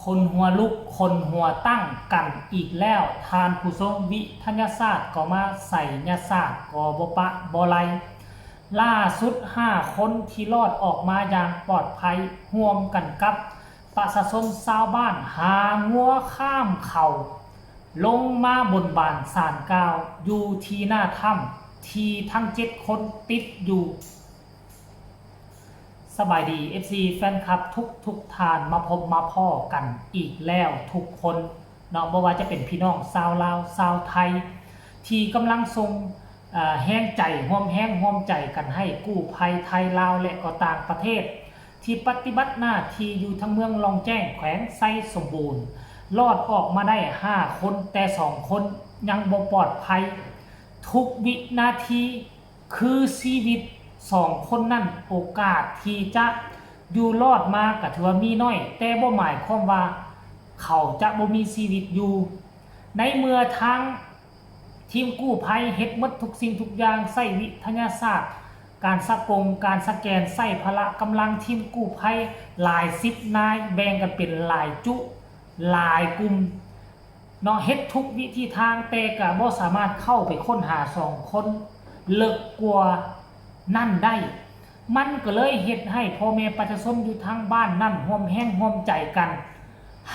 ຂົນຫົວລຸກ ຂົນຫົວຕັ້ງກັນອີກແລ້ວ ທ່ານຜູ້ຊົມ. ວິທະຍາສາດກໍມາ, ໄສຍະສາດກໍບໍ່ປະບໍ່ໄລ. ລ່າສຸດ ຫ້າຄົນທີ່ລອດອອກມາຢ່າງປອດໄພ ຮ່ວມກັນກັບປະຊາຊົນຊາວບ້ານ ຫາງົວຂ້າມເຂົາ ລົງມາບົນບານສານກ່າວຢູ່ທີ່ໜ້າຖ້ຳ ທີ່ທັງເຈັດຄົນຕິດຢູ່. ສະບາຍດີ ເອັຟຊີ ແຟນຄລັບທຸກໆທ່ານ ມາພົບມາພໍ້ກັນອີກແລ້ວທຸກຄົນເນາະ, ບໍ່ວ່າຈະເປັນພີ່ນ້ອງຊາວລາວ ຊາວໄທ ທີ່ກຳລັງສົ່ງ ເອີ ແຮງໃຈ ຮ່ວມແຮງຮ່ວມໃຈກັນໃຫ້ກູ້ໄພໄທລາວ ແລະ ກໍຕ່າງປະເທດ ທີ່ປະຕິບັດໜ້າທີ່ຢູ່ທາງເມືອງລ່ອງແຈ້ງ ແຂວງໄຊສົມບູນ ລອດອອກມາໄດ້ຫ້າຄົນ, ແຕ່ສອງຄົນຍັງບໍ່ປອດໄພ. ທຸກວິນາທີຄືຊີວິດສອງຄົນນັ້ນ, ໂອກາດທີ່ຈະຢູ່ລອດມາກໍຖືວ່າມີໜ້ອຍ, ແຕ່ບໍ່ໝາຍຄວາມວ່າເຂົາຈະບໍ່ມີຊີວິດຢູ່. ໃນເມື່ອທາງ ທີມກູ້ໄພເຮັດໝົດທຸກສິ່ງທຸກຢ່າງ, ໃຊ້ວິທະຍາສາດ, ການສະກົງ, ການສະແກນ, ໃຊ້ພະລະກຳລັງທີມກູ້ໄພຫຼາຍສິບນາຍ, ແບ່ງກັນເປັນຫຼາຍຈຸ, ຫຼາຍກຸ່ມເນາະ, ເຮັດທຸກວິທີທາງ, ແຕ່ກະບໍ່ສາມາດເຂົ້າໄປຄົ້ນຫາສອງຄົນເລິກກວ່ານັ້ນໄດ້. ມັນກໍເລີຍເຮັດໃຫ້ພໍ່ແມ່ປະຊາຊົນຢູ່ທາງບ້ານນັ້ນຮ່ວມແຮງຮ່ວມໃຈກັນ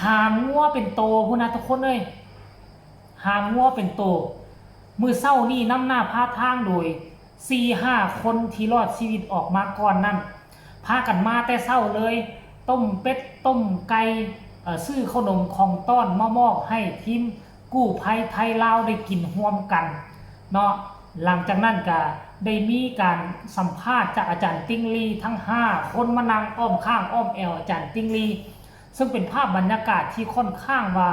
ຫາມງົວເປັນໂຕພຸ້ນນະທຸກຄົນເອີຍ. ຫາມງົວເປັນໂຕ. ມື້ເຊົ້ານີ້ນຳໜ້າພາທາງໂດຍສີ່ຫ້າຄົນທີ່ລອດຊີວິດອອກມາກ່ອນນັ້ນ ພາກັນມາແຕ່ເຊົ້າເລີຍ, ຕົ້ມເປັດ ຕົ້ມໄກ່, ເອີ ຊື້ເຂົ້າໜົມຂອງຕ້ອນມາມອບໃຫ້ທີມກູ້ໄພໄທລາວໄດ້ກິນຮ່ວມກັນເນາະ. ຫຼັງຈາກນັ້ນກະໄດ້ມີການສຳພາດຈາກອາຈານຕິ່ງລີ ທັງຫ້າຄົນມານັ່ງອ້ອມຂ້າງອ້ອມແອວອາຈານຕິ່ງລີ. ເຊິ່ງເປັນພາບບັນຍາກາດທີ່ຂ້ອນຂ້າງວ່າ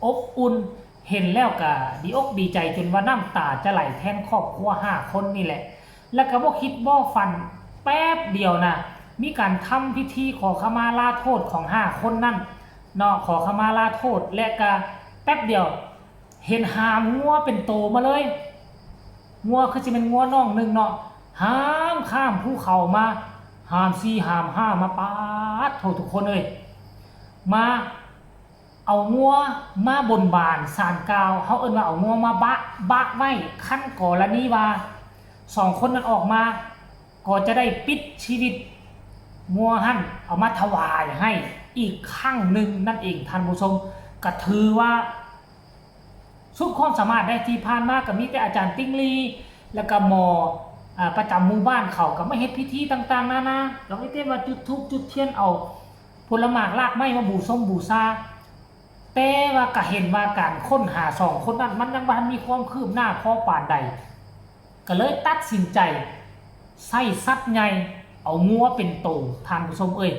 ອົບອຸ່ນ, ເຫັນແລ້ວກະດີອົກດີໃຈຈົນວ່ານ້ຳຕາຈະໄຫຼແທນຄອບຄົວຫ້າຄົນນີ້ແຫຼະ. ແລະກະບໍ່ຄິດບໍ່ຝັນ ແປັບດຽວນະ ມີການທຳພິທີຂໍຂະມາລາໂທດຂອງຫ້າຄົນນັ້ນເນາະ, ຂໍຂະມາລາໂທດ ແລະກະແປັບດຽວ ເຫັນຫາມງົວເປັນໂຕມາເລີຍ. ງົວຄືຊິແມ່ນງົວນ້ອງໜຶ່ງເນາະ, ຫາມຂ້າມພູເຂົາມາ, ຫາມສີ່ຫາມຫ້າມາ, ປາດໂທ້ ທຸກຄົນເອີຍ, ມາເອົາງົວມາບົນບານສານກ່າວ, ເຮົາເອີ້ນວ່າເອົາງົວມາບະ, ບະໄວ້, ຄັນກໍລະນີວ່າສອງຄົນນັ້ນອອກມາ ກໍຈະໄດ້ປິດຊີວິດງົວຫັ້ນ ເອົາມາຖວາຍໃຫ້ອີກຄັ້ງໜຶ່ງນັ້ນເອງທ່ານຜູ້ຊົມ. ກະຖືວ່າ ສຸດຄວາມສາມາດໄດ້. ທີ່ຜ່ານມາກໍມີແຕ່ອາຈານຕິ່ງລີ ແລ້ວກໍໝໍ ອາ ປະຈຳໝູ່ບ້ານເຂົາກໍມາເຮັດພິທີຕ່າງໆນານາ, ກໍມີແຕ່ວ່າຈຸດທູບຈຸດທຽນ ເອົາຜົນລະໝາກລາກໄມ້ມາບູຊົມບູຊາ. ແຕ່ວ່າກໍເຫັນວ່າການຄົ້ນຫາສອງຄົນນັ້ນ ມັນຍັງບໍ່ທັນມີຄວາມຄືບໜ້າພໍປານໃດ. ກໍເລີຍຕັດສິນໃຈໃຊ້ສັດໃຫຍ່ ເອົາງົວເປັນໂຕ ທ່ານຜູ້ຊົມເອີຍ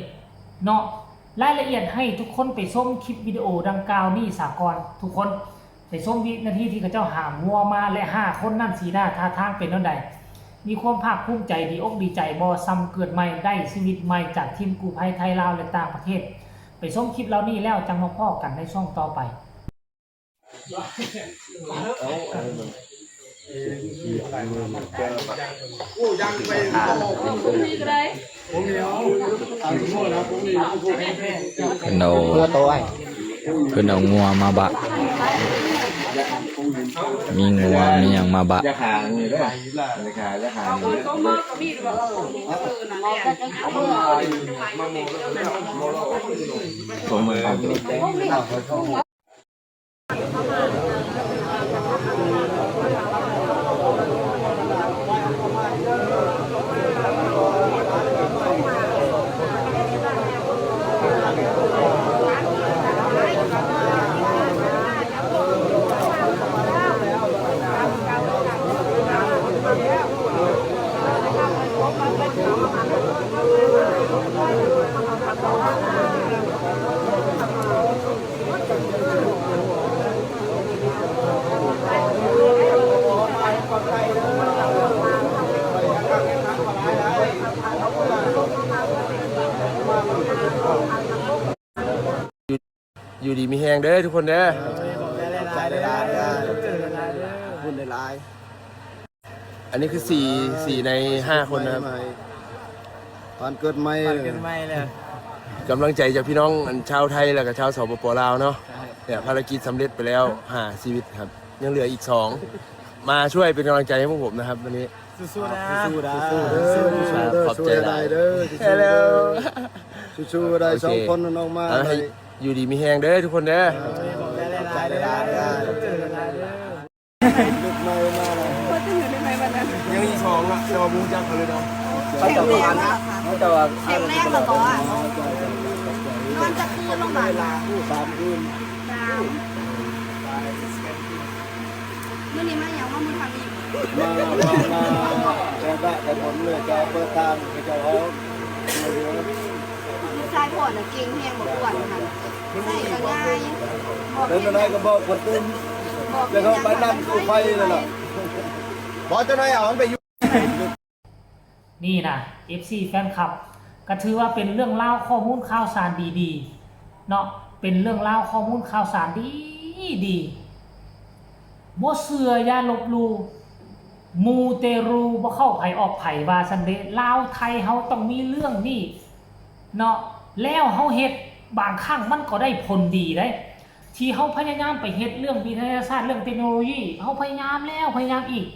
ເນາະ. ລາຍລະອຽດໃຫ້ທຸກຄົນໄປຊົມຄລິບວິດີໂອດັ່ງກ່າວນີ້ສາກ່ອນ. ທຸກຄົນໄປຊົມວິນາທີທີ່ເຂົາເຈົ້າຫາມງົວມາ ແລະ ຫ້າຄົນນັ້ນ ສີໜ້າທ່າທາງເປັນແນວໃດ? ມີຄວາມພາກພູມໃຈ ດີອົກດີໃຈບໍ່? ສ່ຳເກີດໃໝ່ ໄດ້ຊີວິດໃໝ່ຈາກທີມກູ້ໄພໄທລາວ ແລະ ຕ່າງປະເທດ. ໄປຊົມຄລິບເຫຼົ່ານີ້ແລ້ວ ຈັ່ງມາພໍ້ກັນໃນຊ່ວງຕໍ່ໄປ. ເພິ່ນເອົາ ເພິ່ນເອົາງົວມາບະ ມີງົວມີຫຍັງມາບະ. ຢູ່ດີມີແຮງເດີທຸກຄົນເດີ. ຂອບໃຈຫຼາຍໆເດີ. ຂອບຄຸນຫຼາຍໆ. ອັນນີ້ຄືສີ່ ສີ່ໃນຫ້າຄົນນະຄັບ. ປານເກີດໃໝ່ ປານເກີດໃໝ່ແລ້ວ. ກຳລັງໃຈຈາກພີ່ນ້ອງອັນຊາວໄທ ແລ້ວກໍຊາວ ສປປ ລາວເນາະ. ໃຊ່ ເນຍ ພາລະກິດສຳເລັດໄປແລ້ວຫ້າຊີວິດຄັບ ຍັງເຫຼືອອີກສອງ ມາຊ່ວຍເປັນກຳລັງໃຈໃຫ້ພວກຜົມນະຄັບ ວັນນີ້. ສູ້ໆນະ ສູ້ໆເດີ ຂອບໃຈຫຼາຍເດີ ສູ້ໆເດີ ສູ້ໆໄດ້ສອງຄົນນັ້ນອອກມາ ເອົາໃຫ້ຢູ່ດີມີແຮງເດີທຸກຄົນເດີ. ຂອບໃຈຫຼາຍໆເດີ. ລຸກໃໝ່ມາແລ້ວ ບໍ່ຈະຢູ່ໃນໃໝ່ວັນນັ້ນ ຍັງມີສອງນະ ແຕ່ວ່າບໍ່ຮູ້ຈັກເຂົາເລີຍເນາະ. ເຂົາເຈົ້າກໍອ່ານ ເຂົາເຈົ້າວ່າ ແຂງແຮງແລ້ວບໍ່ອະ? ນອນຈັກຄືນໂຮງບານ? ສາມຄືນ. ສາມ. ມື້ນີ້ມາຫຍັງ? ມາເບິ່ງທາງນີ້ ມາ ມາ ມາແຕ່ບະແຕ່ຜົນເລີຍ ຈະເປີດທາງໃຫ້ເຈົ້າອອກ. ຜູ້ຊາຍພໍ່ນະເກັ່ງແຮງ ບໍ່ອ້ວນຫັ້ນ ໃສ່ກໍງ່າຍ ບອກເປັນຈັ່ງໃດກໍບອກເພິ່ນຕື່ມ ບອກ ແຕ່ເຮົາໄປນຳ ໄປນຳ ໄປນຳ ໄປນຳ ໄປນຳ ບໍ່ ເຈົ້ານາຍເອົາມັນໄປຢູ່. ນີ້ນະ ເອັຟຊີ ແຟນຄລັບ ກໍຖືວ່າເປັນເລື່ອງລາວ ຂໍ້ມູນຂ່າວສານດີໆເນາະ ເປັນເລື່ອງລາວ ຂໍ້ມູນຂ່າວສານດີໆ. ບໍ່ເຊື່ອຢ່າລົບຫຼູ່ ມູເຕຣູບໍ່ເຂົ້າໃຜອອກໃຜ ວ່າຊັ້ນເດ. ລາວໄທເຮົາຕ້ອງມີເລື່ອງນີ້ເນາະ ແລ້ວເຮົາເຮັດ ບາງຄັ້ງມັນກໍໄດ້ຜົນດີເດ້. ທີ່ເຮົາພະຍາຍາມໄປເຮັດເລື່ອງວິທະຍາສາດ ເລື່ອງເຕັກໂນໂລຢີ ເຮົາພະຍາຍາມແລ້ວພະຍາຍາມອີກ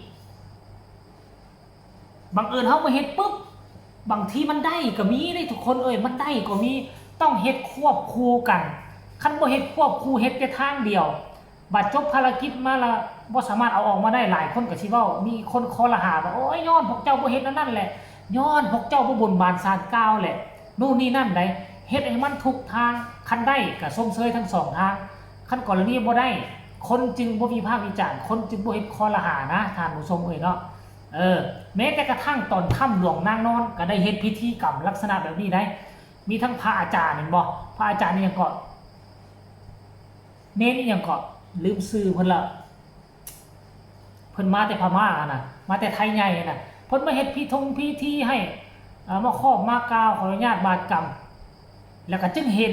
ບັງເອີນເຮົາມາເຮັດປຶບ ບາງທີມັນໄດ້ກໍມີເດ້ທຸກຄົນເອີຍ ມັນໄດ້ກໍມີ. ຕ້ອງເຮັດຄວບຄູ່ກັນ ຄັນບໍ່ເຮັດຄວບຄູ່ ເຮັດແຕ່ທາງດຽວ ບາດຈົບພາລະກິດມາລະບໍ່ສາມາດເອົາອອກມາໄດ້. ຫຼາຍຄົນກໍຊິເວົ້າ ມີຄົນຄໍລະຫາວ່າ ໂອ້ຍ ຍ້ອນພວກເຈົ້າບໍ່ເຮັດອັນນັ້ນແຫຼະ ຍ້ອນພວກເຈົ້າບໍ່ບົນບານສານກ່າວແຫຼະ ໂນ່ນນີ້ນັ້ນໃດ. ເຮັດໃຫ້ມັນທຸກທາງ ຄັນໄດ້ກໍຊົມເຊີຍທັງສອງທາງ ຄັນກໍລະນີບໍ່ໄດ້ ຄົນຈຶ່ງບໍ່ວິພາກວິຈານ ຄົນຈຶ່ງບໍ່ເຮັດຄໍລະຫານະ ທ່ານຜູ້ຊົມເອີຍເນາະ. ເອີ ແມ້ແຕ່ກະທັ່ງຕອນຄ່ຳຫຼວງນາງນອນກໍໄດ້ເຮັດພິທີກຳລັກສະນະແບບນີ້ໄດ໋. ມີທັງພະອາຈານແມ່ນບໍ່? ພະອາຈານອີ່ຫຍັງເກາະ? ເນນອີ່ຫຍັງເກາະ? ລືມຊື່ເພິ່ນລະ. ເພິ່ນມາແຕ່ພະມ້າຫັ້ນນະ ມາແຕ່ໄທໃຫຍ່ຫັ້ນນະ ເພິ່ນມາເຮັດພິທົງພິທີໃຫ້ ເອີ ມາຂອບມາກ່າວ ຂໍອະນຸຍາດບາດກຳ ແລ້ວກໍຈຶ່ງເຫັນ.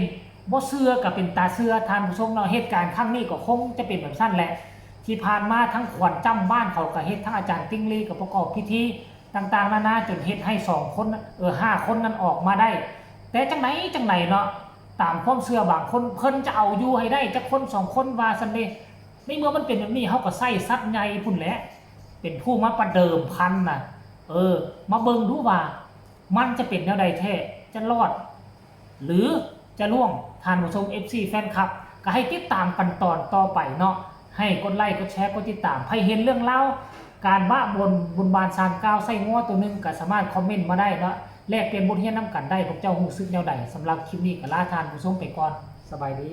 ບໍ່ເຊື່ອກໍເປັນຕາເຊື່ອທ່ານຜູ້ຊົມເນາະ. ເຫດການຄັ້ງນີ້ກໍຄົງຈະເປັນແບບຊັ້ນແຫຼະ. ທີ່ຜ່ານມາທາງຂວັນຈ້ຳບ້ານເຂົາກໍເຮັດ ທາງອາຈານຕິ່ງລີກໍປະກອບພິທີຕ່າງໆນານາ ຈົນເຮັດໃຫ້ສອງຄົນ ເອີ ຫ້າຄົນນັ້ນອອກມາໄດ້. ແຕ່ຈັ່ງໃດຈັ່ງໃດເນາະ ຕາມຄວາມເຊື່ອບາງຄົນ ເພິ່ນຈະເອົາຢູ່ໃຫ້ໄດ້ຈັກຄົນສອງຄົນວ່າຊັ້ນເດ. ໃນເມື່ອມັນເປັນແບບນີ້ ເຮົາກໍໃຊ້ສັດໃຫຍ່ພຸ້ນແຫຼະ ເປັນຜູ້ມາປະເດີມພັນນະ. ເອີ ມາເບິ່ງດູວ່າມັນຈະເປັນແນວໃດແທ້ ຈະລອດ ຫຼື ຈະລ່ວງ. ທ່ານຜູ້ຊົມ ເອັຟຊີ ແຟນຄລັບ ກໍໃຫ້ຕິດຕາມກັນຕອນຕໍ່ໄປເນາະ ໃຫ້ກົດໄລ ກົດແຊ ກົດຕິດຕາມ. ໃຜເຫັນເລື່ອງລາວການບະບົນ ບຸນບານສານກ່າວໃສ່ງົວໂຕໜຶ່ງ ກໍສາມາດຄອມເມັນມາໄດ້ເນາະ ແລກປ່ຽນບົດຮຽນນຳກັນໄດ້ ພວກເຈົ້າຮູ້ສຶກແນວໃດ. ສຳລັບຄລິບນີ້ກໍລາທ່ານຜູ້ຊົມໄປກ່ອນ ສະບາຍດີ.